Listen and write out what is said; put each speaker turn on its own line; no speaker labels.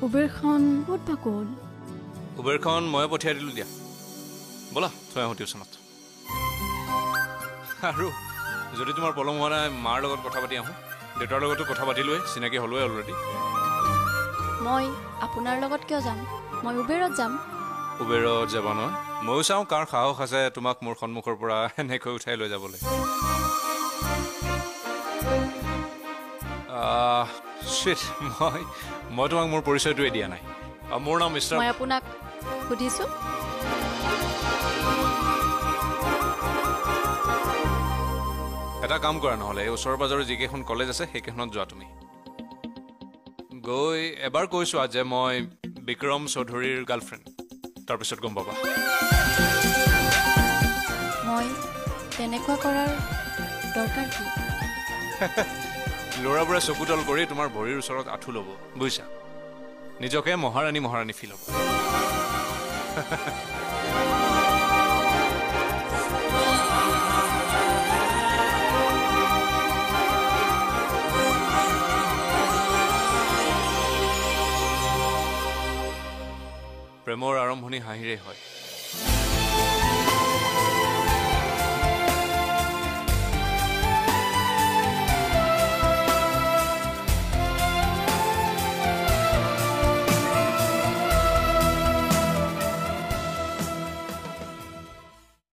উবেৰখন ক'ত বা গ'ল?
উবেৰখন ময়ে পঠিয়াই দিলোঁ দিয়া। ব'লা থৈ আহোঁ টিউশ্যনত। আৰু যদি তোমাৰ পলম হোৱা নাই, মাৰ লগত কথা পাতি আহোঁ। দেউতাৰ লগতো কথা পাতিলোৱে, চিনাকি হ'লোৱে অলৰেডি।
মই আপোনাৰ লগত কিয় যাম? মই উবেৰত যাম।
উবেৰত যাবা নহয়? ময়ো চাওঁ কাৰ সাহস আছে তোমাক মোৰ সন্মুখৰ পৰা এনেকৈ উঠাই লৈ যাবলৈ। শ্বিট, মই তোমাক মোৰ পৰিচয়টোৱে দিয়া নাই। মোৰ নাম মিষ্টাৰ।
মই আপোনাক সুধিছোঁ।
এটা কাম কৰা নহ'লে, এই ওচৰ পাজৰৰ যিকেইখন কলেজ আছে সেইকেইখনত যোৱা তুমি। গৈ এবাৰ কৈ চোৱা যে মই বিক্ৰম চৌধুৰীৰ গাৰ্লফ্ৰেণ্ড, তাৰপিছত গম পাবা।
মই তেনেকুৱা কৰাৰ দৰকাৰ কি?
ল'ৰাবোৰে চকুতল কৰি তোমাৰ ভৰিৰ ওচৰত আঁঠু ল'ব, বুজিছা? নিজকে মহাৰাণী মহাৰাণী ফিল হ'ব। প্ৰেমৰ আৰম্ভণি হাঁহিৰে হয়।